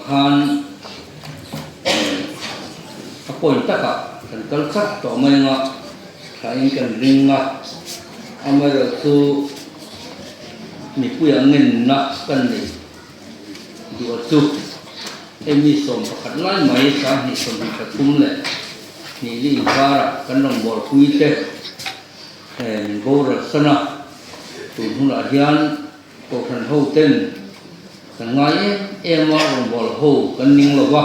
Khan a point takah kan kal chak tawh mai ang a, thlain kan ring a, amaherawhchu mipuia ngenna kan nei duh a chu hemi 11 lai mai 2023 leh hnih li inkarah kan rawn pui te min boral san a, tun hunah hian Kohhran ho ten kan ngai em em a, rawngbâwl ho kan ning lo va,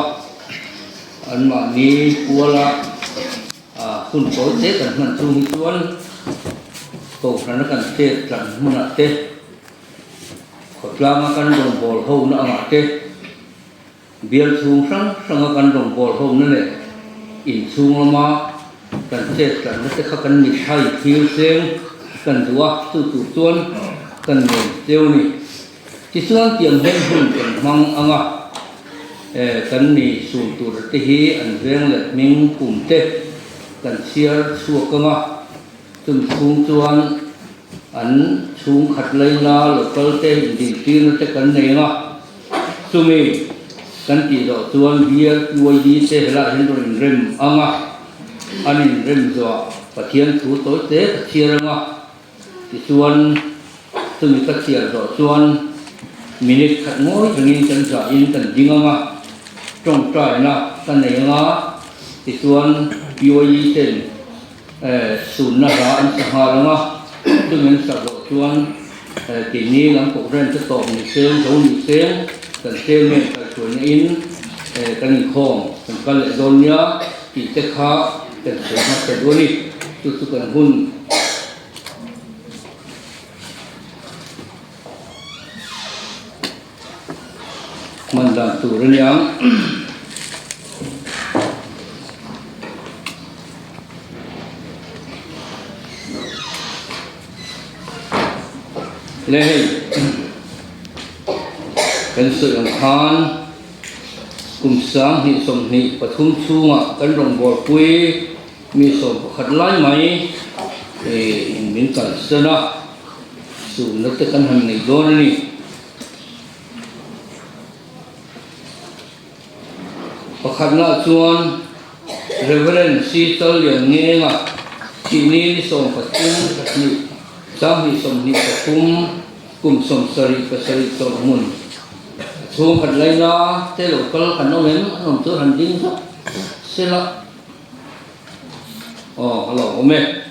anmahni kuala hun tawi te kan hman chung hi chuan Kohhrana kan chet tlan hmunah te, khawtlanga kan rawngbâwl ho na angah te, bial chhung hrang hranga kan rawngbâwl ho na leh inchhung lama. Kan chet tlanna te kha kan mithai thil seng kan duh a, chu tur chuan kan nen cheu a ni. Tichuan tiang hian hun kan hmang ang a, kan mi sun tur te hi an veng leh hming kum te kan chhiar chhuak ang a, chumi chhung chuan an chhungkhat laina local te indintirna te kan nei ang a, chumi kan tih zawh chuan bial PYD te helaiah hian rawn inrem ang a, an inrem zawhah Pathian thu tawi te ka chhiar ang a. Tichuan, chumi ka chhiar zawh chuan minute khat ngawi rengin kan zahin kan ding ang a, tawngtaina ka nei ang a, tichuan PYE ten sunna hla an sa nghal ang a, chumi an sak zawh chuan keini lam program te tawp ni seng, zo ni seng, kan chairman kaihhruaina in kan inkhawm kan kal leh dawn nia tih te kha kan sawi hmasa duh a ni. Chu chu kan hun. Hman dan tur a niang. Le hei kan sawi ang khan kum 2023 chhungah kan rawngbawlpui Mi 11 lai mai in min kalsan a, sunna te kan han nei dawn a ni. Pakhatnaah chuan Reverend C. Challian Ngenga thihni ni 13 pahnih 2023 kum 77 chawlhhmun a chhungkhat laina te lo kal kan awm em? An awm chu han ding zawk sela. Aw a lo awm e,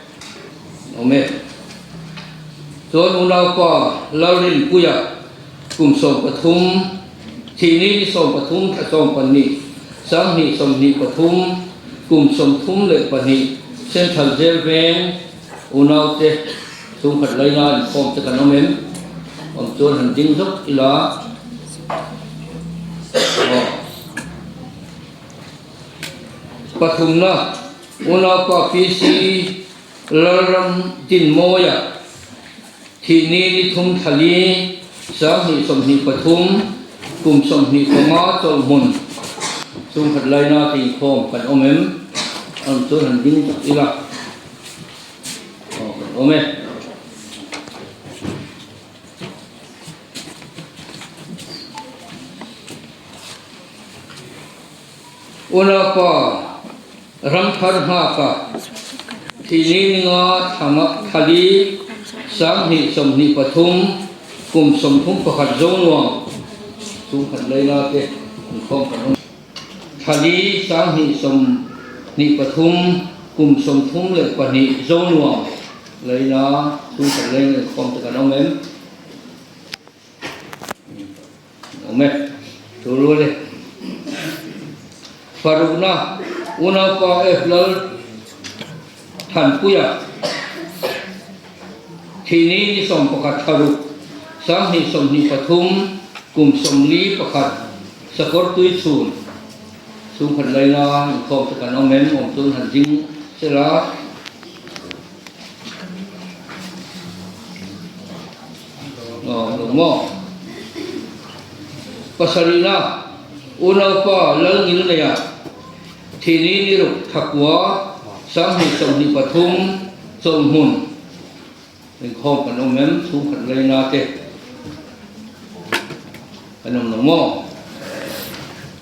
awm e. Chuan unaupa Lalrinpuia kum 13, thihni ni 13 thla 12, 2023, kum 32 Central Jail veng unaute chhungkhat laina inkhawm te kan awm em? Awm chuan han ding zawk ila. Aw. Pathumna, Unaupa PC Lalram Dinmawia, thihni ni thum thla li, 2023, kum 25 chawlhhmun chhungkhat laina te inkhawm kan awm em? An chuan han ding tak ila. Aw, kan awm e. Unaupa Ramthar Nghaka thihni ninga thla li 2023 kum 31 Zonuam chhungkhat Leila te inkhawm kan awm. Thla li 2023 kum 32 Zonuam Leila chhungkhat Leila inkhawm te kan awm em? Awm e, thu rual e. Parukna, Unaupa F. Lal Thanpuia, thihni ni 11 thla ruk, 2023, kum 41, Sakawr tui chhun, chhungkhat laina inkhawm te kan awm em, awm chuan han ding sela. Maw? Pasarihna, Unaupa Lalngilneia, thihni ni ruk thakua 2023 chawlhhmun inkhawm kan awm em? Chhungkhat laina te kan awm lo maw?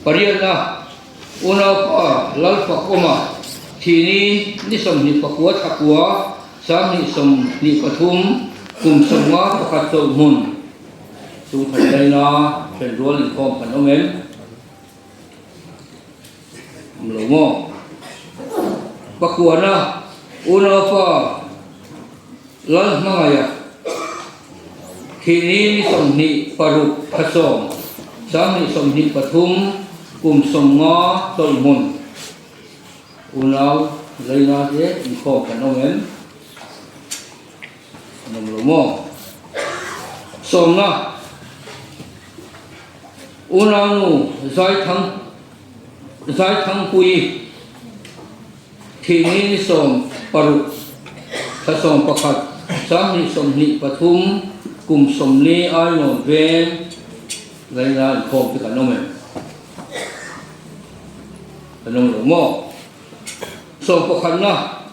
Pariatna, Unaupa Lalfakawma, thihni ni 29 thakua 2023 kum 51 chawlhhmun chhungkhat laina then rual inkhawm kan awm em? Awm lo maw? Pakuana unaupa Lalhmangaia thihni ni 26 thla 7 2023 kum 50 chawlhhmun Unau Leina te inkhawm kan awm em? An awm lo maw? Sawmna, Unaunu Zaithang Zaithangpuii. Thihni ni 16 thla 11 2023 kum 40 Ainawn veng laina inkhawm te kan awm em? Kan awm lo maw? Sawmpakhatna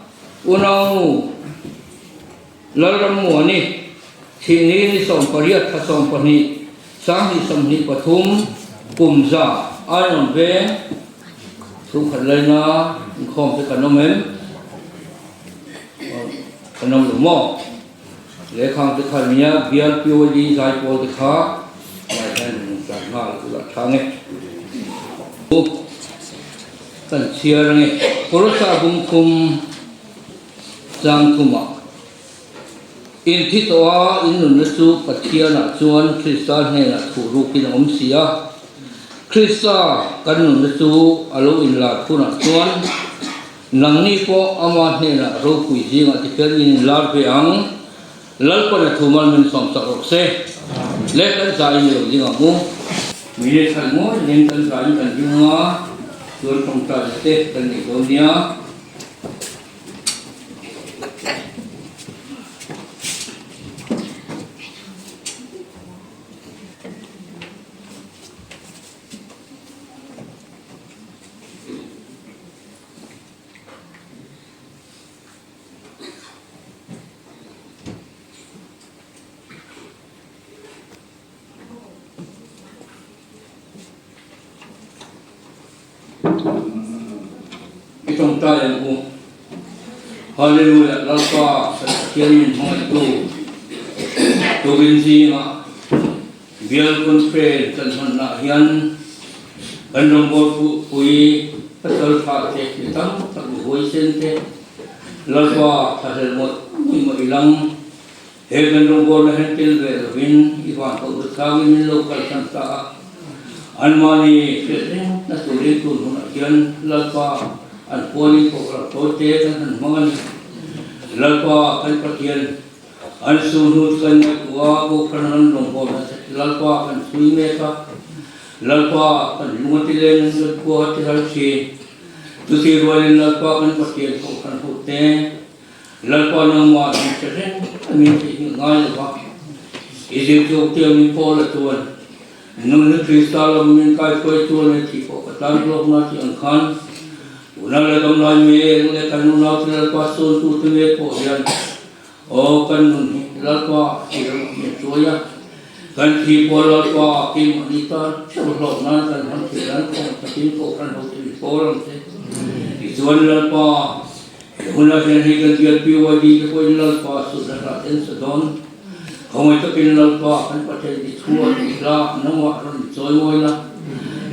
Unaunu Lalrammuani Thihni ni 18 thla 12 2023 kum 100 Ainawn veng chhungkhat laina inkhawm te kan awm em? Kan awm lo maw? Lehkhang te kha nia bial POD zaipawl te kha lai hian rawn tlan nghal ula tha nge. Kan chhiar ange. Kawrsa bungkhum chang thumah In thi tawh a, in nunna chu Pathianah chuan Krista hnenah thuh rukin a awm si a. Krista kan nunna chu a lo inlar hunah chuan nangni pawh ama hnenah ropui zingah tikhian in inlar ve ang. Lalpan a thu mal min sawmsak rawh se. Le kan zaiin i lo ding ang u. Mile khat ngawi rengin kan zaiin kan ding a, chuan tawngtai te kan nei dawn nia. I tawngtai ang u. Hallelujah Lalpa kan Pathian min hmangaihtu tukin zingah Bial Conference kan hmannaah hian kan rawngbawltu pui pasal tha te mi tam tak mi huaisen te Lalpa thlahlel mawlh mawlh i lang. He kan rawngbawlna hian tel ve lovin i van koh ta changin min lo kalsan ta a. Anmahni hriat reng na turin tun hunah hian Lalpa an pualin kohhran tawite kan han hmang a ni. Lalpa kan Pathian an suhnu chu kan ngaihtuah a, kohhran an rawngbawlna Lalpa kan chhui mek a. Lalpa kan lung a ti leng kan khua a ti ral thin. Chuti rualin Lalpa kan Pathian kohhran hote Lalpa nangmah hi hre reng a min tih hi ngai lo va, i zirchuk tiangin Paula chuan, Nun hi Krista lam min kaihruai chuan e tih pawh ka tan hlawkna tih ang khan, tuna la dam lai mek leh kan unaute Lalpa sawntute mek pawh hian, Aw kan nun hi Lalpa i ram min hruai a, kan thi pawh Lalpa keimahni tan theuh hlawk nan kan han thei dan kawng takin Kohhran hote min pawl ang che. Tichuan Lalpa He hunah hian hei kan bial PYD te pawhin Lalpa sutna hla te an sa dawn. Khawngaih takin Lalpa kan Pathian ti thu a tih hla nangmah rawn chawimawi la.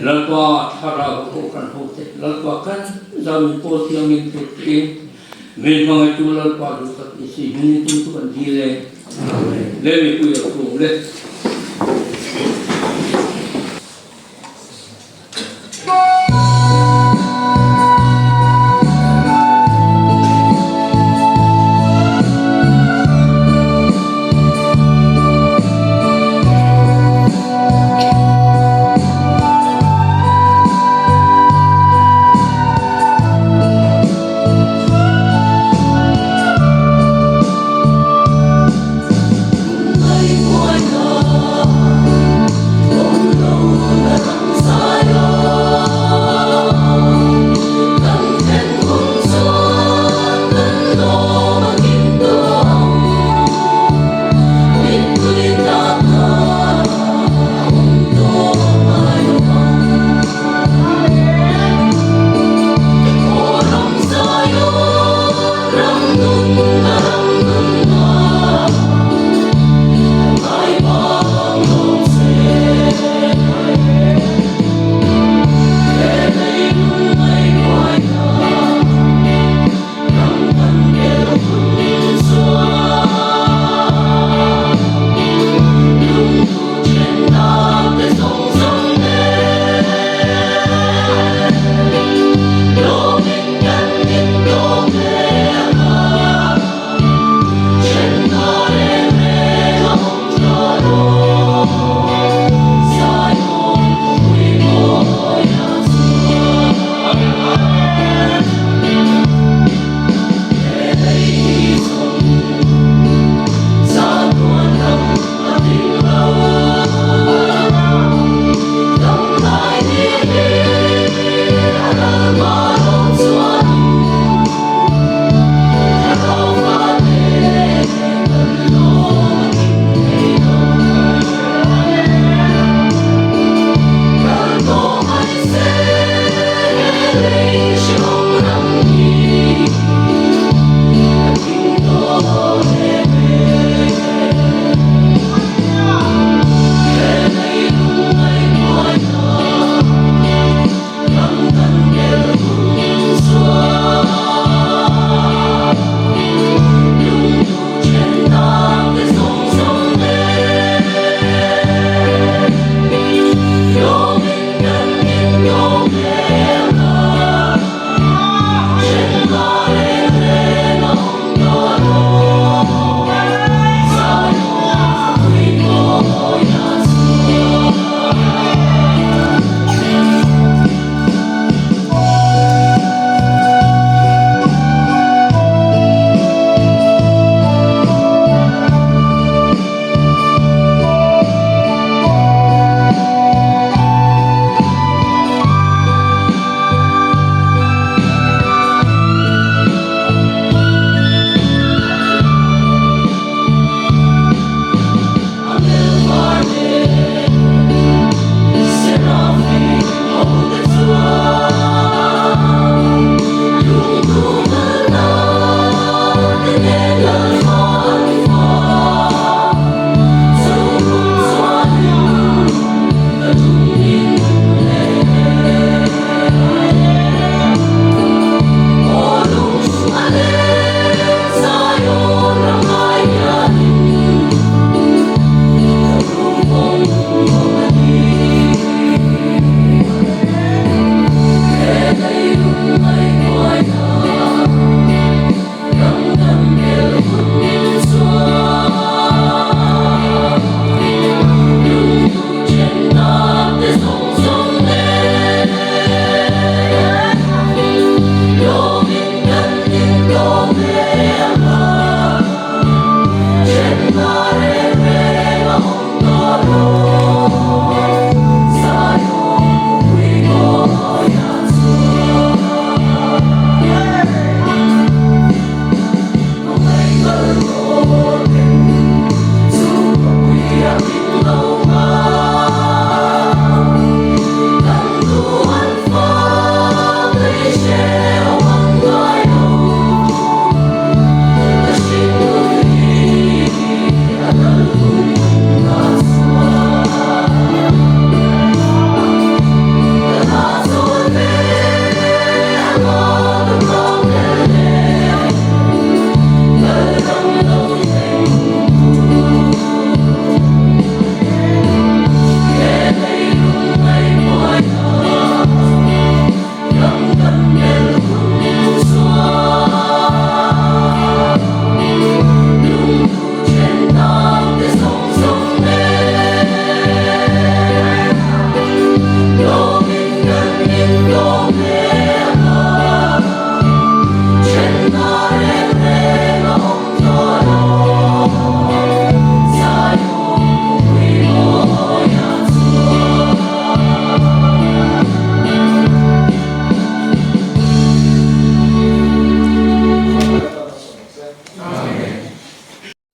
Lalpa thlarau a kohhran ho te Lalpa kan zau in pawl thiangin thut tiin min hmangaihtu Lalpa duh tak i si hmingin tum chu kan dil e. Le mipui a thu le.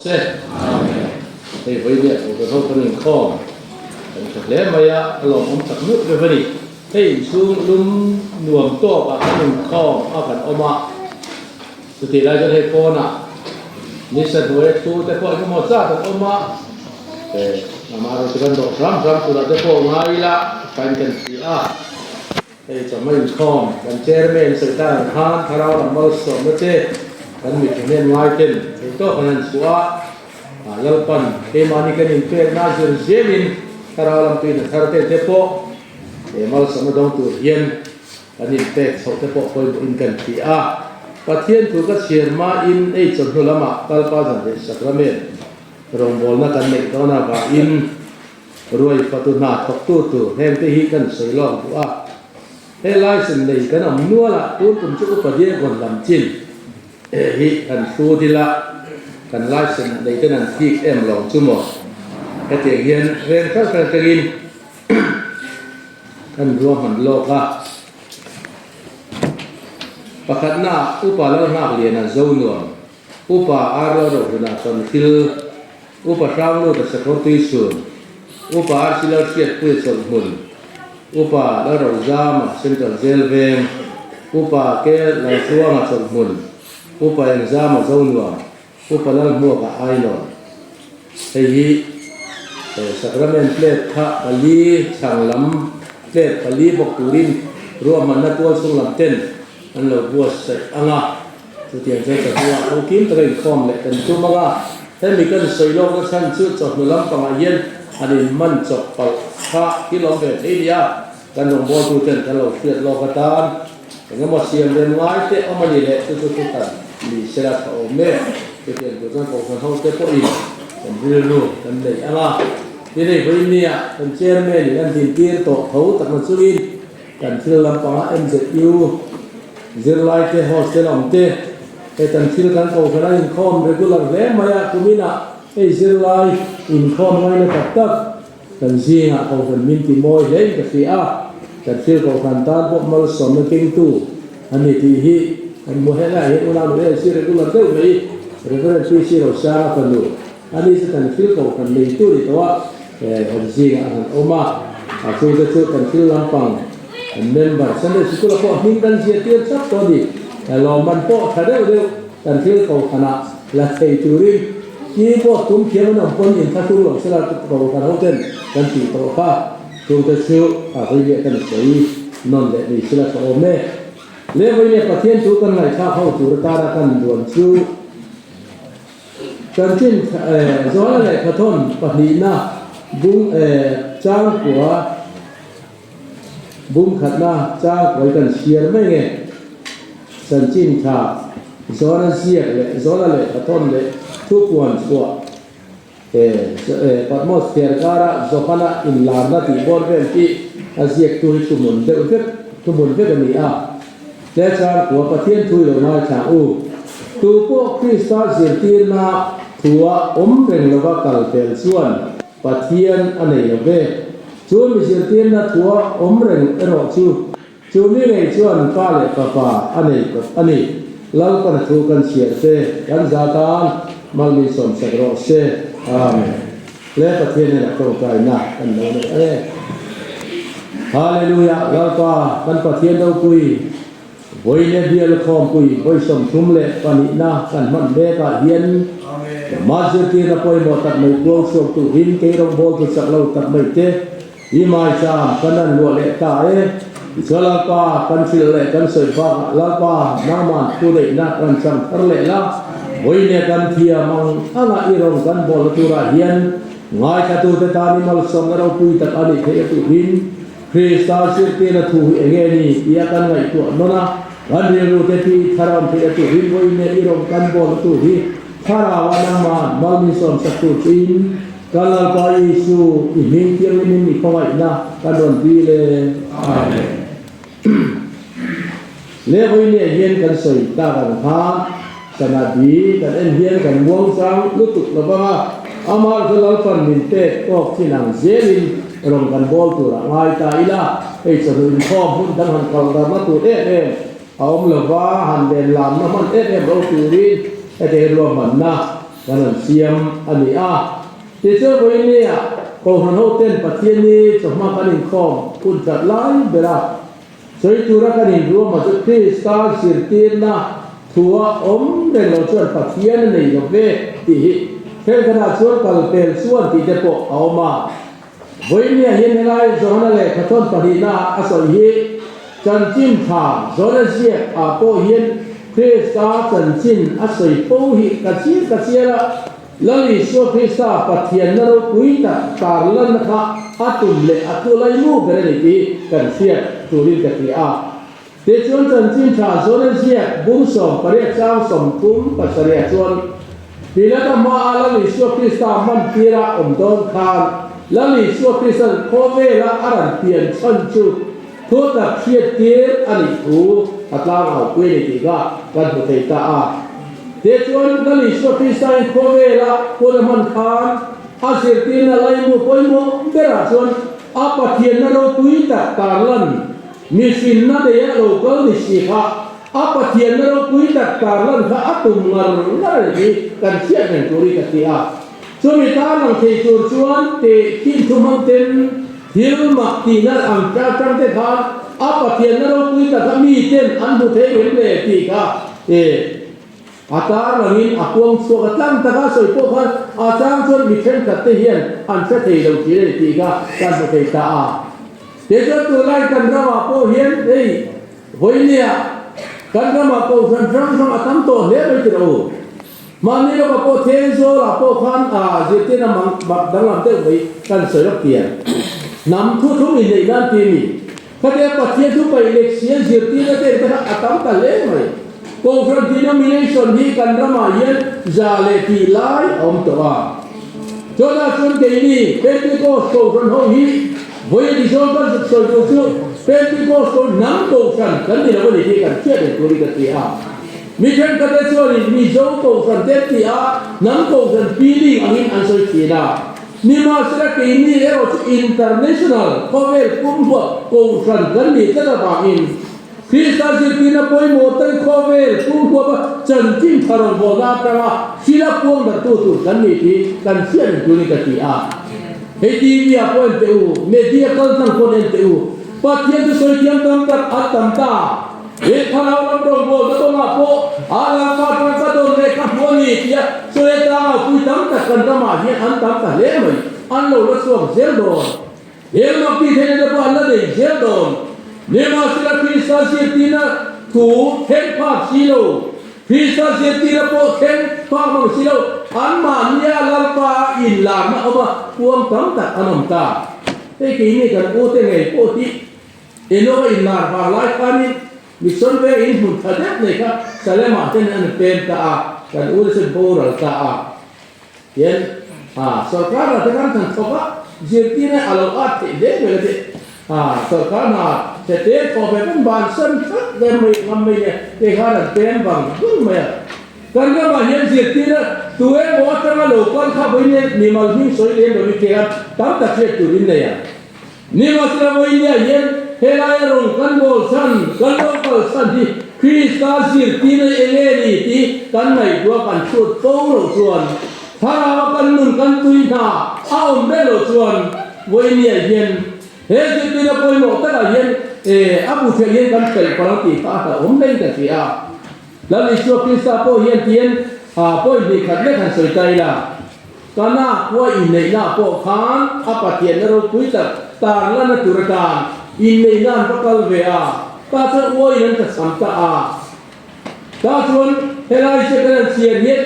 Se. Hei vawinia Kohhran ho kan inkhawm kan tha hle mai a, a lawmawm tak meuh reuh a ni. Hei inchhung lum nuam tawk ah kan inkhawm a kan awm a, chutih lai chuan hei pawnah nisa hnuaia thu te pawh engemaw zat an awm a, amaherawhchu kan dawh hram hram turah te pawh ngai ila thain kan hria a. Hei chawhma inkhawm kan chairman sawi ta ang khan thlarau lam malsawmna te kan mi thahnem ngai ten thei tawk an han chhuah a, Lalpan keimahni kan inpekna a zir zelin thlarau lam tuina thar te te pawh he malsawmna dawng tur hian kan inpek chhoh te pawh pawimawhin kan ti a. Pathian thu ka chhiar hmain ei chawhnu lamah Lalpa zanreh sakramen rawngbawlna kan neih dawn avangin Ruai fatu hna thawktu tur hengte hi kan sawi lawk duh a, he license nei kan awm nual a, tun kum chu upa Diagon lam chin hi kan hru dil a, kan license nei ten an thik em lo chu maw? Hetiang hian reng hrang hrang tangin kan ruahman lawk a. Pakhatna upa Lalngakliana Zonuam, upa Arlo Rohluna Tawnthil, Upa Hrangluta Sakhawr Tuichhun, Upa RC Lalhriatpuia Chawlhhmun, Upa Lalrozama Central Jail Veng, Upa K Laltluanga Chawlhhmun, Upa Engzama Zonuam, Upa Lalhmuaka Ainawn. Hei hi Sacrament plate kha pali chhang lam plate pali bawk turin ruahmanna tual chhung lam ten an lo buatsaih ang a. Chutiang chuan chawhnu-ah ho kim taka inkhawm leh kan tum ang a, hemi kan sawi lawkna chhan chu chawhnu lampangah hian an inman chawp palh kha thil awm ve thei nia, kan rawngbawltuten kan lo hriat lawk atan eng emaw siam rem ngai te awm a ni leh chu chu thu khan ni sela tha awm e. Chutiang tur chuan kohhran ho te pawhin kan rilru kan nei ang a, tin hei vawinia kan chairman in an dintir tawh tho takna chungin Kan thil lampangah MZU zirlai te, hostel awm te, hei kan thil kan kohhran a inkhawm regular hle mai a, kuminah hei zirlai inkhawm ngaina tak tak kan zingah kohhran min ti mawi hle in ka hria a, kan thil kohhran tan pawh malsawmna kengtu a ni tih hi kan hmu helaiah hian unau nu ALC regular deuh mai Reverend PC Rosanga fanu a ni chu kan thil kohhran neitu ni tawh a. Kan zingah an han awm a, a chhungte chu kan thil lampang kan member Sunday Sikula pawh hming kan zia tir chap tawh a ni. Lawmman pawh tha deuh deuh kan thil kohhranah la thei turin keyboard tum thiam an awm pawn inthlahrung lo sela kohhran hoten kan tih tawh kha. Chhungte chu a hawi leh kan sawi nawn leh ni sela tha awm e. Leh vawi leh Pathian thu kan ngaihthlak ho tur atana kan duan chu. Chanchin Zohana lehkhathawn pahnihna bung chang kua bung khatna chang kuai kan chhiar mai nge. Chanchin tha Zohana ziak leh Zohana lehkhathawn leh thupuan chhuah Patmos thiar kara Zohana inlarna tih bawr vel hi a ziaktu hi thuhmun deuh vek thuhmun vek a ni a. He chang kua Pathian thu i lo ngaithla u. Tu pawh Krista zirtirna thua awm reng lova kal fel chuan Pathian a nei lo ve. Chu mi zirtirna thua awm reng erawh chu chu mi ngei chuan Pa leh Fapa a nei kawp a ni. Lalpana thu kan chhiar te kan za tan malmi sawmsak rawh se. Amen. Hle Pathian hian a tawngtaina kan lo nei a e. Hallelujah Lalpa kan Pathian ropui vawi leh bial khawmpui vawi 32na kan hman mek ah hian Mah zirtirna pawimawh tak mai puang chhuak turin kei rawngbawltu chak lo tak mai te i maicham kan an luah leh ta e. Tichuan Lalpa kan hrilh leh kan sawi bakah Lalpa nangman thu neihna kan chang thar leh la, vawiin kan thiam ang anga i rawn kan bawlna turah hian ngaithlatute tan i malsawmna ropui tak a nih theih a tuhin Krista zirtirna thu hi enge ni tia kan ngaihtuah nawn a, kan rilrute pi thar awm theih a tuhin vawiin i rawn kan bawlna tur hi Thlarau-a nangman malminsawmsak tur chuin Ka Lalpa Isu, i hming thianghlimin i khawngaihna kan rawn dil e. Amen. Le vawinia hian kan sawi tak ang khan sana bi kan en hian kan muang chang lutuk lo vang a, amah chu Lalpan min pek tawk thin ang zelin rawn kan bawl turah ngai ta ila, hei chawhnu inkhawm hun dang han kal darna tur em em a awm lo va, han len lamna hman em em lo turin heti hi ruahmanna. kan rawn siam a ni a. Tichuan vawinia Kohhran hoten Pathianni chawhma kan inkhawm hun that lai ber a, sawi tura kan inruam a chu Krista zirtirna thua awm reng lo chuan Pathian a nei lo ve tih hi thenkhatah chuan kal pel chuan tih te pawh a awm a. Vawinia hian helai Johana lehkha thawn pahnihna a sawi hi chanchin tha Johana ziak ah pawh hian Krista chanchin a sawi fo hi ka chiar ka chiar a, Lal Isua Krista Pathianna ropui tak tarlanna kha a tum leh a thu laimu ber a ni tih kan hriat turin ka ti a. Tichuan chanchin tha Johana ziak bung 18 chang 37 ah chuan Pilata hmaah Lal Isua Krista hman tira awm dawn khan Lal Isua Krista'n khawvela a rawn pian chhan chu thu tak hriat tir a nih thu a tlang au pui a ni tih kha kan hmu thei ta a. Tichuan Lal Isua Kristain khawvela hun a hman khan a zirtirna laimu pawimawh berah chuan a Pathianna ropui tak tarlan Mihrinna neia lo kal ni si kha a Pathianna ropui tak tarlan kha a tum ngar ngar a ni hi kan hriat reng tur hi ka ti a. Chumi tarlang thei tur chuan teh khin thu hmang ten thil mak tihna ang tang te khan a Pathianna ropui tak kha mi ten an hmu thei reng le tih kha eh a tarlangin a puang chhuak a tlang taka sawi pawh khan a chang chuan mi thenkhat te hian an hre thei lo tih a ni tih kha kan hmu thei ta a. Tichuan tunlai kan ramah pawh hian hei vawinia kan ramah kohhran hrang hrang a tam tawh hle mai tirh u. Mahni lamah pawh Thenzawl-ah pawh khan zirtirna mang mak danglam deuh mai kan sawi lawk tiang. Hnam thu thum inneih nan ti mi khatia Pathian thu paih leh sian zirtirna te te kha a tam ta hle mai. Kohhran denomination hi kan ramah hian za leh tih lai a awm tawh a. Chutah chuan keini Pentecost kohhran ho hi Vawi ni zawng kan zuk sawi tur chu Pentecostal hnam kohhran kan ni lo a ni tih kan hriat reng tur hi ka ti a. Mi thenkhatte chuanin Mizo kohhran te ti a hnam kohhran feeling angin an sawi thin a. Nimahsela keini erawh chu international khawvel pumhluah kohhran kan nih tlat avangin Krista zirtirna pawimawh takin khawvel pumhluapa chanchin tha rawngbawlna atanga thila puang darhtu tur kan nih tih kan hriat reng turin ka ti a. Hei TV ah pawh en teh u, media kal tlang pawn en teh u, Pathian chu sawi thiam tam tak an tam ta. He thlarau ram rawngbawlna kawngah pawh a lalpa tan ka dawn leh ka hmu a ni tia sawi atanga pui tam tak kan ramah hian an tam ta hle mai, an lo la chhuak zel dawn. Heng mak tih theihna te pawh an la nei zel dawn. Nimahsela Krista zirtirna thu thleng phak si lo, Krista zirtirna pawh thleng phak mang si lo, anmahnia Lalpa inlarna awma puang tam tak an awm ta. Hei keini kan ute ngei pawh hi Enoka inlar vang lai khanin mission veng in hmun tha deuh nei kha Salem-ah ten an pem ta a, kan ute chuan boral ta a. Hian a sorkar hna te kan than thawk a, zirtirna a lo at theih hle mai la tih a sorkar hna che te thawh ve kan ban san tlat ve mai ngam mai nia kei khan an pem vang vang mai a. Kan ramah hian zirtirna tu emaw atanga lo kal kha vawiin mimal hming sawi lem lovin kei khan tam tak hriat tur in nei a. Nimahsela vawinia hian helaia rawng kan bawl chhan, kan lo kal chhan hi Krista zirtirna hi enge ni tih kan ngaihtuah kan chhut fo loh chuan Thlarau a kan nun kan tui hna a awm reng loh chuan vawinia hian he zirtirna pawimawh takah hian a bu theih hian kan felh palh ang tih kha a hlauhawm hlein ka hria. Lal Isua Krista pawh hian tiin point hnih khat lek han sawi ta ila. Kana khua inneihna pawh khan a Pathianna ropui tak tarlana tur atan inneihna an va kal ve a, tah chuan uaiin an tlachham ta a. Tah chuan helai che kan han chhiar hian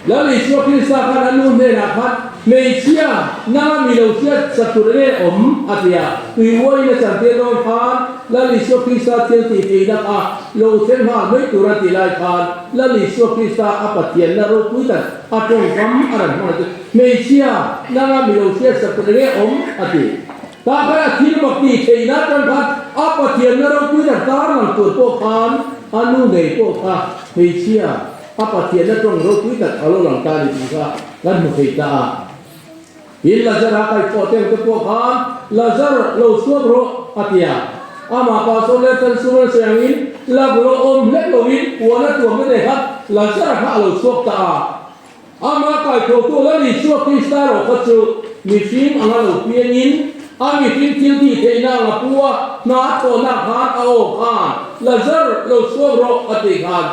Lal Isua Krista khan a nu hnenah khan hmeichhia nanga mi lo hriat sak tur enge awm a ti a, tui uaiin a chantir dawn khan Lal Isua Krista thil tih theihna kha lo thleng nghal mai tur a tih lai khan Lal Isua Krista a Pathianna ropui tak a tawngkam a rawn hmang a chu hmeichhia nanga mi lo hriat sak tur enge awm a ti. Tah khan a thil mak tih theihna atang khan a Pathianna ropui tak tarlang tur pawh khan a nu ngei pawh kha hmeichhia a Pathianna tawng ropui tak a lo lang ta a ni tih kha kan hmu thei ta a. Tin, Lazara kaihthawh teuh te pawh khan, Lazar, lo chhuak rawh, a ti a. Amah Pastor leh Thansung an sawi angin, lak lo awm hlek loin puan a tuam na te kha Lazara kha a lo chhuak ta a. Amah kaithotu Lal Isua Krista erawh kha chu mihring anga lo piangin a mihring thil tih theihna anga pu a, hna a thawhna khan a aw khan, Lazar, lo chhuak rawh, a tih khan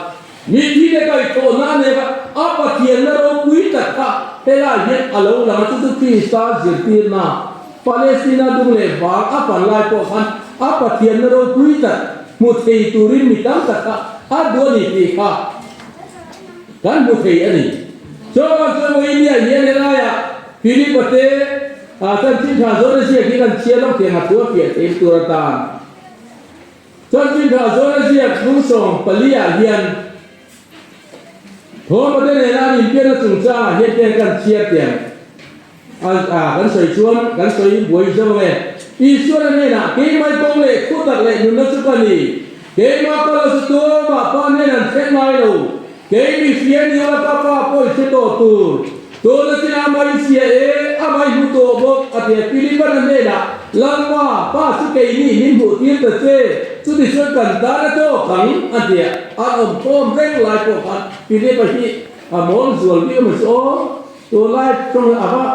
mithi te kaithawhna a nek a, a Pathianna ropui tak kha helai hian a lo lang a, chu chu Krista zirtirna Palestina dung leh vang a pan lai pawh khan a Pathianna ropui tak hmu thei turin mi tam tak kha a duh a ni tih kha kan hmu thei a ni. Chuvang chuan Moinia hian helaiah Philipa te chanchin tha zawn a ziak hi kan chhiar lawk thei ang a thu a fiah theih tur atan. Chanchin tha zawn a ziak hnung 14 ah hian Thawma te nena an inpianna chungchangah hian ten kan chhiar tiang a kan sawi chuan kan sawi buai zo ang e. Isuan a hnenah, Keimah kawng leh thutak leh nunna chu ka ni. Keimah ka lo chu tumah pa hnen an thleng ngai lo. Kei mi hria ni ula ka pa pawh i hre tawh tur. Tuna chin a mai sia e, a mai hmu tawh bawk, a ti a. Philipan a hnenah, Lalpa, pa chu kei nih min hmuh tir ta che, chutichuan kan tan a tawk ang, a ti a. An awm khawm reng lai pawh khan Philipa hi a mawl zual bik a maw chu aw, tunlai tawng a va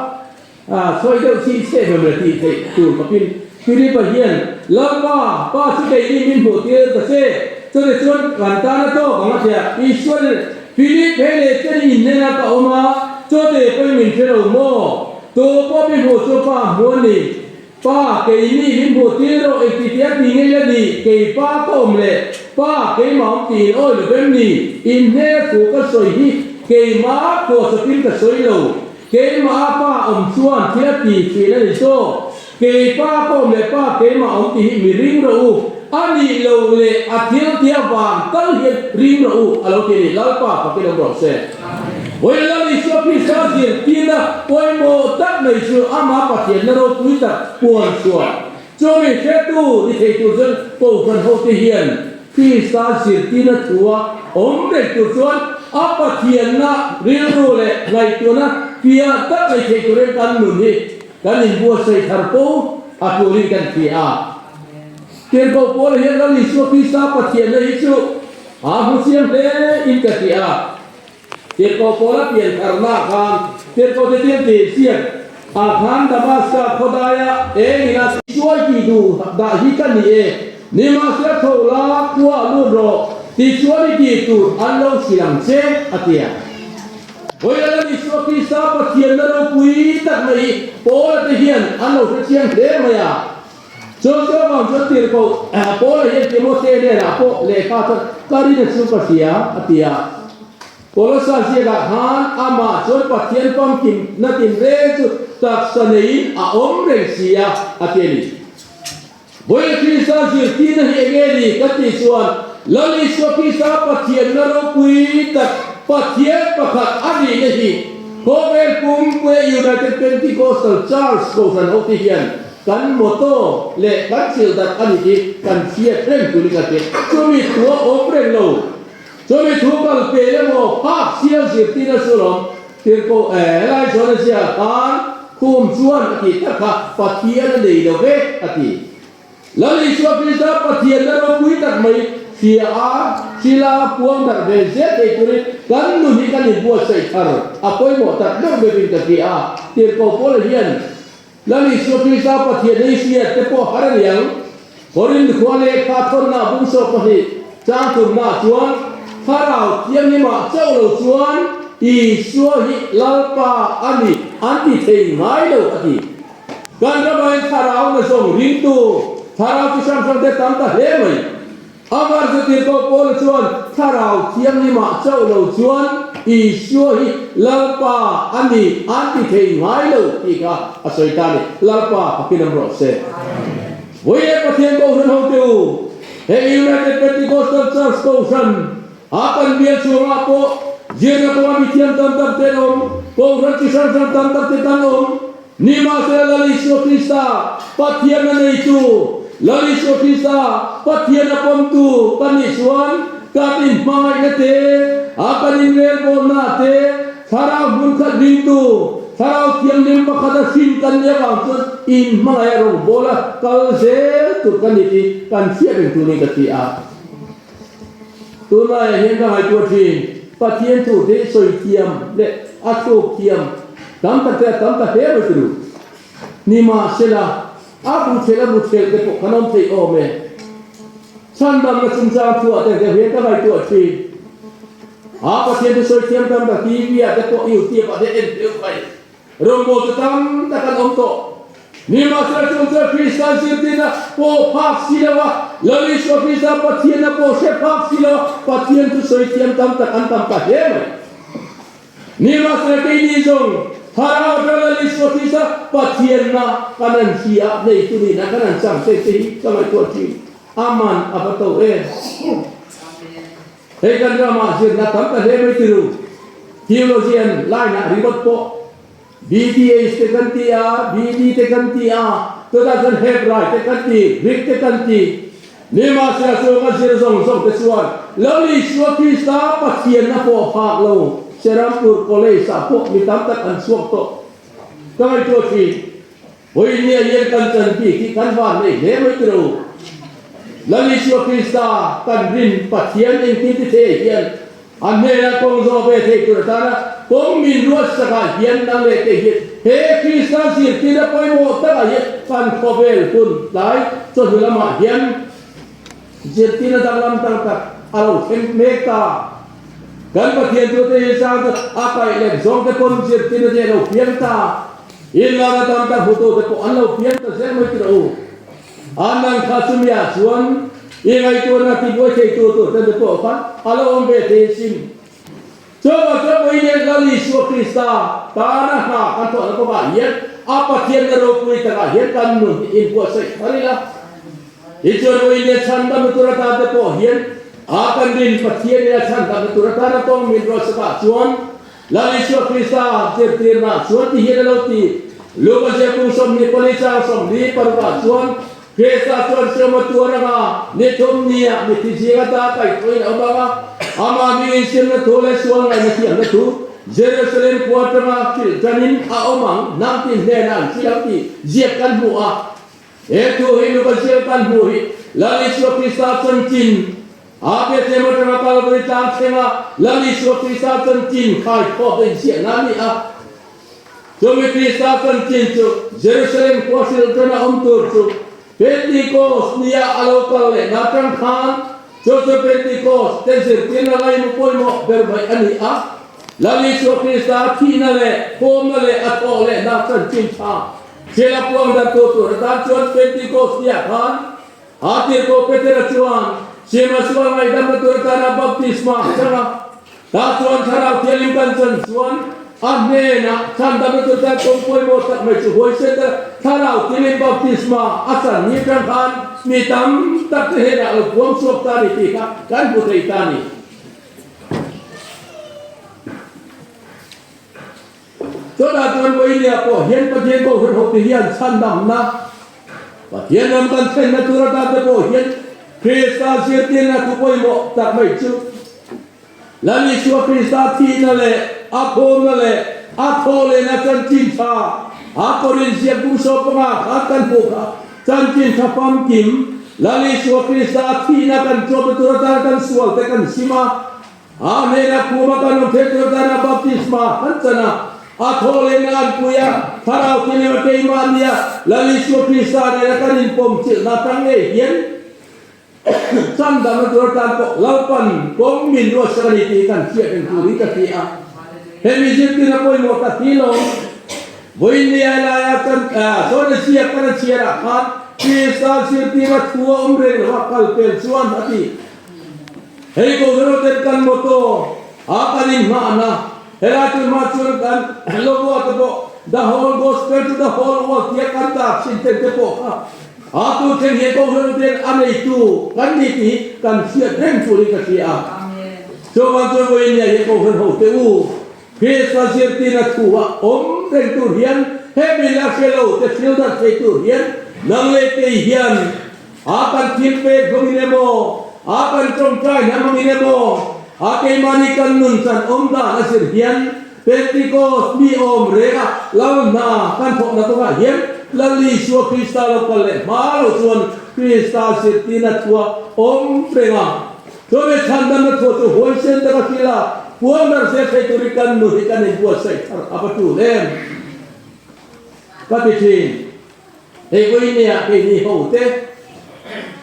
sawi deuh chih cheh ve mawle tih theih tur khawpin Philipa hian, Lalpa, pa chu kei nih min hmuh tir ta che, chutichuan kan tan a tawk ang a ti a. Isuanin, Philip, hei leh chen i innena ka awm a, chawte pawhin min hre lo maw? Tu pawh mi hmuh chu pa hmu a ni. Pa, kei nih min hmuh tir rawh, engti tia ti ngei la ni, kei pa ka awm leh, pa keimah awm tiin awi lo vem ni, inhne thu ka sawi hi keimah phuahchawpin ka sawi lo. Keimah a pa awm chuan thil a ti thin a ni zawk. Kei pa ka awm leh pa keimah awm tih hi mi ring rawh u. A nih loh leh a thil tia vang tal hian ring rawh u a lo ti a ni. Lalpa fakin awm rawh se. Vawi Lal Isua Krista zirtirna pawimawh tak mai chu amah Pathianna ropui tak puan chhuah. Chumi hretu ni thei tur chuan Kohhran hote hian Krista zirtirna thua awm reng tur chuan a Pathianna rilru leh ngaihtuahna piah tak nei thei turin kan nun hi kan inbuatsaih thar fo a turin kan hria a. Tirhkoh Paula hian Lal Isua Krista Pathianna hi chu a hmu chiang hle in ka hria a. Tirhkoh Paula pian tharna khan Tirhkoh te tir tih chian ah khan Damaska khawdaia eng ina suai tih duh dah hi ka ni e, nimahsela tho la khua lut rawh tichuan i tih tur an lo hrilh ang che, a ti a. Vawiin Lal Isua Krista Pathianna ropui tak mai hi Paula te hian an lo hre chiang hle mai a. Chuan chu avang chuan tirhkoh Paula hian Timothea hnenah pawh lehkha chuan ka rin a chu ka hria a ti a. Kolosa ziakah khan amah chuan Pathian famkimna tinreng chu taksa neiin a awm reng si a, a ti a ni. Vawiin Krista zirtirna hi enge ni ka tih chuan Lal Isua Krista Pathianna ropui tak Pathian pakhat a nihna hi khawvel pumpuia United Pentecostal Church Kohhran hote hian Kan motto leh kan thil dat a nih hi kan hriat reng turin ka ti. Chumi thu a awm reng lo. Chumi thu kal pel emaw phak sial zirtir a chu lawm. Tirhkoh eh helai chuan a ziak khan khum chuan a tih tak kha Pathian a nei lo ve a ti. Lal Isua Krista Pathianna ropui tak mai hria a, hrila puang darh ve zel thei turin kan nun hi kan inbuatsaih thar a pawimawh tak deuh deuhin ka ti a. Tirhkoh Paula hian Lal Isua Krista Pathian ei hriat te pawh har a ni ang. Korinth khua lehkha thawnna bung sawk pahnih chang tumna chuan Thlarau Thianghlimah chauh lo chuan Isua hi Lalpa a ni an ti thei ngai lo a ti. Kan ramah hian Thlarau na zawng ringtu Thlarau chi hrang hrang te tam ta hle mai. A varzatirhkoh Paula chuan Thlarau Thianghlimah chauh lo chuan Isua hi Lalpa a ni an ti thei ngai lo tih kha a sawi ta a ni. Lalpa fakin awm rawh se. Vawi leh Pathian Kohhran hote u, he United Pentecostal Church Kohhran a kan bial chhungah pawh zirna kawnga mithiam tam tak te an awm, Kohhran chi hrang hrang tam tak te kan awm. Nimahsela Lal Isua Krista, Pathian a neitu, Lal Isua Krista, Pathian a pawmtu kan nih chuan kan inhmangaihna te, a kan inrelbawlna te, Thlarau hmun khat ringtu, Thlarau Thianghlim pakhat a hrin kan nih avang chuan inhmangaih a rawngbawl a kal zel tur kan ni tih kan hriat reng turin ka ti a. Tunlaiah hian ka ngaihtuah thin, Pathian thu te sawi thiam leh. a thluk thiam tam tak te a tam ta hle mai turu. Nimahsela, a bu thelh a bu thelh te pawh kan awm thei awm e. Chhandamna chungchang thuah te deuh hian ka ngaihtuah thin. A Pathian te sawi thiam tam tak TV ah te pawh YouTube ah te en deuh mai. Rawngbâwl chu tam tak an awm tawh. Nimahsela chung chuan Krista zirtirna pawh phak si lo a, Lal Isua Krista Pathianna pawh hre phak si lo a, Pathian chu sawi thiam tam tak an tam ta hle mai. Nimahsela keini zawng Thlarau atanga Lal Isua Krista Pathianna kan an hria a, neitu nihna kan an chang thei te hi ka ngaihtuah thin. Aman a va to em! Hei kan ramah zirna tam ta hle mai tiru. Theologian line ah ringawt pawh BDH te kan ti a, BD te kan ti a, chutah chuan Hebrai te kan ti, Greek te kan ti. Nimahsela chu ka zir zawng zawng te chuan Lal Isua Krista Pathianna pawh phak lo Serampur College ah pawh mi tam tak an chhuak tawh. Ka ngaihtuah thin. Vawinia hian kan chan bik hi kan van nei hle mai tiro. Lal Isua Krista kan rin Pathian engtin ti thei hian a hnena kawng zawh ve thei tur atana kawng min ruat sakah hian nang leh kei hian he Krista zirtirna pawimawh takah hian kan khawvel hun tlai chawhnu lamah hian zirtirna danglam tak tak a lo thleng mek ta. Kan Pathian tute hi sang chu a kaih lek zawng te pawn zirtirna te a lo piang ta. In lana tam tak hmutu te pawh an lo piang ta zel mai tirh u. An nang kha chumi ah chuan i ngaihtuahna tibuai theitu tur te pawh khan a lo awm ve thei asin. Chuvang chuan Vawiin Lal Isua Krista tana hna kan thawhna kawngah hian a Pathianna ropui takah hian kan nun hi inbuatsaih thar ila. Tichuan Vawiin chhandamna tur atan te pawh hian a kan rin Pathian ina chhandamna tur atana kawng min ruatsakah chuan Lal Isua Krista zirtirna chuan ti hian a lo ti, Luka ziakung 24 chang 46 ah chuan, Krista chuan hriam a tuar anga ni thum nia mithi zing ata kaihthawhin a awm anga, amah hmingin simna thu leh sual ngaihna thiamna thu Jerusalem khua atanga hrilh tanin a awm ang, hnam tin hnenah an hrilh ang tih ziak kan hmu a. He thu hi Luka ziak kan hmuh hi Lal Isua Krista chanchin A Bethlehem atanga Kalvari tlang thlenga Lal Isua Krista chanchin khaikhawp a inziahna a ni a. Chumi Krista chanchin chu Jerusalem khua hrilh tana awm tur chu Pentecost nia a lo kal lehna atang khan chu chu Pentecost te zirtirna laimu pawimawh ber mai a ni a. Lal Isua Krista thihna leh khawmna leh a thawh lehna chanchin tha thil a puang dartu tur atan chuan Pentecost nia khan A tirhkoh Petera chuan Sima sual ngaihdamna tur atana baptisma a chang a. Tah chuan Thlarau Thianghlim kan chan chuan a hnenah chhandamna tur tan kawng pawimawh tak mai chu huaisen taka Thlarau Thianghlim baptisma a chan ni atang khan mi tam tak te hnenah lo puang chhuak ta a ni tih kha kan hmu thei ta a ni. Chutah chuan Vawinia pawh hian Pathian Kohhran hote hian chhandamna, Pathian ram kan thlenna tur atan te pawh hian Krista zirtirna thu pawimawh tak mai chu Lal Isua Krista thihna leh a phawmna leh a thawhlehna chanchin tha a Korin ziak bung 15 khan kan hmuh kha chanchin tha famkim Lal Isua Krista thihna kan tlawmna tur atan kan sual te kan sim a. A hnena khuma kan awm theih tur dana baptisma kan chan a, a thawhlehna an pui a, Thlarau Thianghlim a keimah a nia, Lal Isua Krista nena kan inpawm chilhna atang ngei hian chandamna tur atan pawh Lalpan kawng min ruatsak a ni tih kan hriat reng turin ka ti a. Hemi zirtirna pawimawh tak hi lawm vawiin ni ai laia kan John-a ziak kan a chhiarah khan Krista zirtirna thu a awm reng lo a, kal pel chuan a ti. Hei ko zero ten kan motor a kan in nghahna helai tur hma chuan kan logo ah te pawh the whole gospel to the whole world tia kan tar thin ten te pawh kha a tu thleng hian ko zero ten a neitu kan ni tih hi kan hriat reng turin ka hria a. Chuvang chuan vawiin nia hian kohhran ho te u Krista zirtirna thu ah awm reng tur hian hemi la hre lo te thil dat thei tur hian nang leh kei hian A kan thil pek hmangin emaw, a kan tawngtai hna hmangin emaw, a keimahni kan nun chan awm dan a zir hian Pentecost mi awm renga Lal hna kan thawkna kawngah hian Lal Isua Krista lo kal leh hma lo chuan Krista zirtirna thua awm renga chumi chhandamna thua chu huaisen taka hrilh a. Puang dar zel thei turin kan nu hi kan inbuatsaih thar a va tul em? Ka ti thin. Hei vawinia keini ho te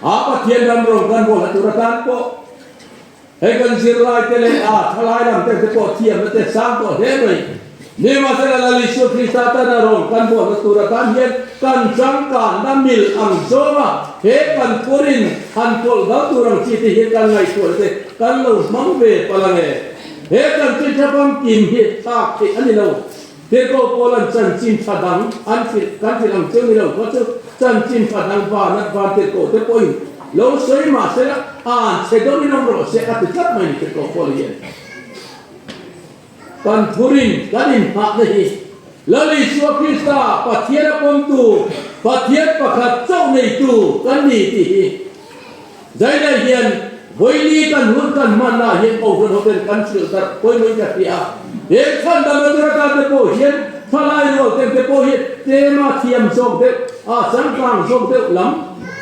a Pathian ram rawn kan bawl a tur atan pawh hei kan zirlai te leh a thalai lam te te pawh thiamna te sang tawh hle mai. Nimahsela Lal Isua Krista tana rawn kan bawl a tur atan hian kan changkanna mil ang zawnga he kan thurin han pawlh dal tur ang chi te hi kan ngaihtuah te kan lo hmang ve palh ange. He kan chi thapamkim hi thlak theih a ni lo. Tirhkoh Paula'n chanchin tha dang an hrilh kan hrilh ang cheu ni lo kha chu chanchin tha dang van at van tirhkoh te pawhin lo sawi mah se la an chhe deuhin awm rawh se a ti tlat mai ni Tirhkoh Paula hian. Kan thurin kan inhngahna hi Lal Isua Krista Pathian a pawmtu Pathian pakhat chauh neitu kan ni tih hi Zaina hian Vawiini kan hun kan hmanna ah hian Kohhran hotel kan hrilh darh pawimawhin ka hria a. He chhandamna tur atan te pawh hian thalai rual ten te pawh hian tlema thiam zawk deuh a changkang zawk deuh lam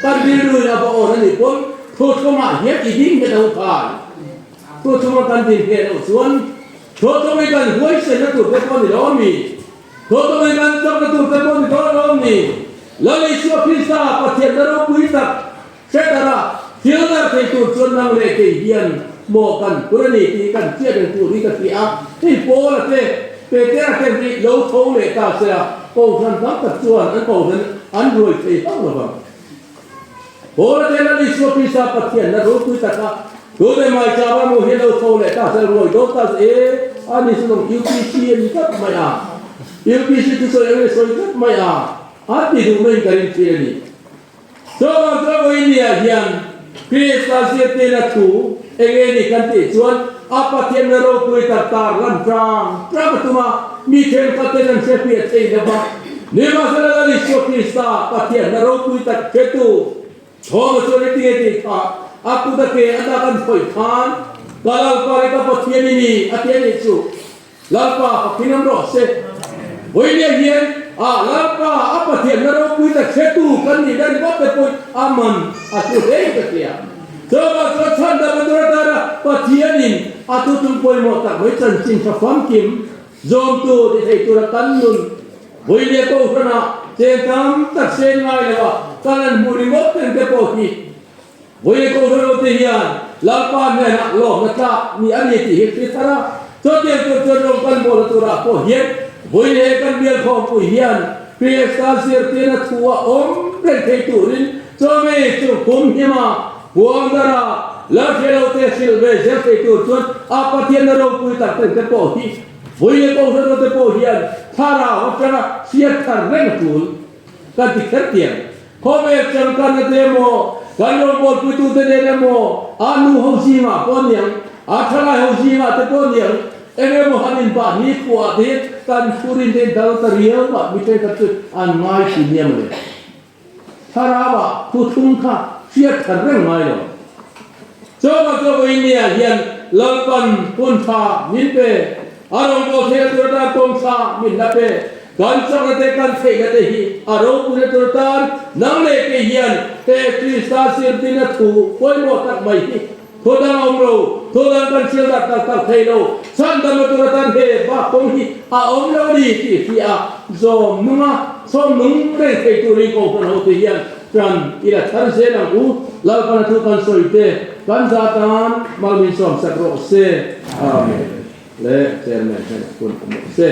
kan rilruin a va awn a nih pawn thuthlungah hian i ding nghet lo khai. Thuthlunga kan din nghet loh chuan thuthlungin kan huaisenna tur te pawh a ni lo a mi? Thuthlungin kan chakna tur te pawh a ni dawn lo a mi? Lal Isua Krista Pathianna ropui tak Hretara, thil dar thei tur chuan nang leh kei hian maw kan phur a ni tih kan chiat reng tur hi ka ti a, hei Paula te, Petera te hi lo tho leh ta se a, Kohhran tam tak chuan an Kohhran an ruai thei hauh lo vang. Paula te Lal Isua Krista Pathian na ropui taka tute mai chava maw hian lo tho leh ta se a ruai dawn ta se e, a ni chu lawng UPC a ni tlat mai a, UPC thusawi ang e sawi tlat mai a, a ti duh maiin ka ring thin a ni. Chuvang chuan Vawinia hian Krista zirtirna thu eng nge ni kan tih chuan a Pathianna ropui tak tar lan tang tang a tum a, mi thenkhat ten an hre piah thei lo va. Nimahsela Lal Isua Krista Pathianna ropui tak hretu Thawma chuan heti nge tih kha a kut a ke a dak an khawih khan, Ka Lalpa leh ka Pathian i ni a ti a nih chu. Lalpa pakhin awm rawh se. Vawinia hian a Lalpa a Pathianna ropui tak hretu kan nih dan ringawt te pawhin a man a thu hle in ka hria. Chuvang chuan chhandam a tur atana Pathianin a thutlung pawimawh tak mai chanchin tha famkim zawmtu ti thei tura kan nun vawinia kohhranah cheng tam tak sen ngai lo a kan han hmuh ringawt reng te pawh hi Vawiin Kohhran hote hian Lalpa hnenah lawmna tlak ni a ni tih hi hri thar a, chutiang tur chuan rawng kan bawlna turah pawh hian vawiin he kan bialkhawmpui hian Krista zirtirna thu a awm reng thei turin chumi chu kum hima huang dara Lalhrialote hrilh ve zel thei tur chuan a Pathianna ropui tak reng te pawh hi vawiin Kohhran hote pawh hian thlarau atanga hriat thar reng a tul kan ti kher tiang. Khawvel changkanna te emaw, kan rawngbawlpuitute nen emaw, a nu ho zingah pawh niang, a thalai ho zingah te pawh niang, eng emaw han inbah ni khuah te hian kan thurin te dal ta riau mah mi thenkhat chu an ngai thin nia mawle. Thlarauah thuthlung kha hriat thar reng ngai lo. Chawngah chu vawinia hian Lalpan hun tha min pe, a rawngbawlthei a tur atan kawng tha min la pe. Kan chakna te kan theihna te hi a ropuina tur tan nang leh kei hian he Krista zirtirna thu pawimawh tak mai hi thu dang a awm lo, thu dang kan hrial dak tak tak thei lo, chhandamna tur atan he bak kawng hi a awm lo ni tih hria zawm nunga chhawm nung reng thei turin Kohhran hote hian tan i la thar zel ang u. Lalpana thu kan sawi te kan za tan mal min sawmsak rawh se. Amen. Le Chairman hian a hun a mawh se.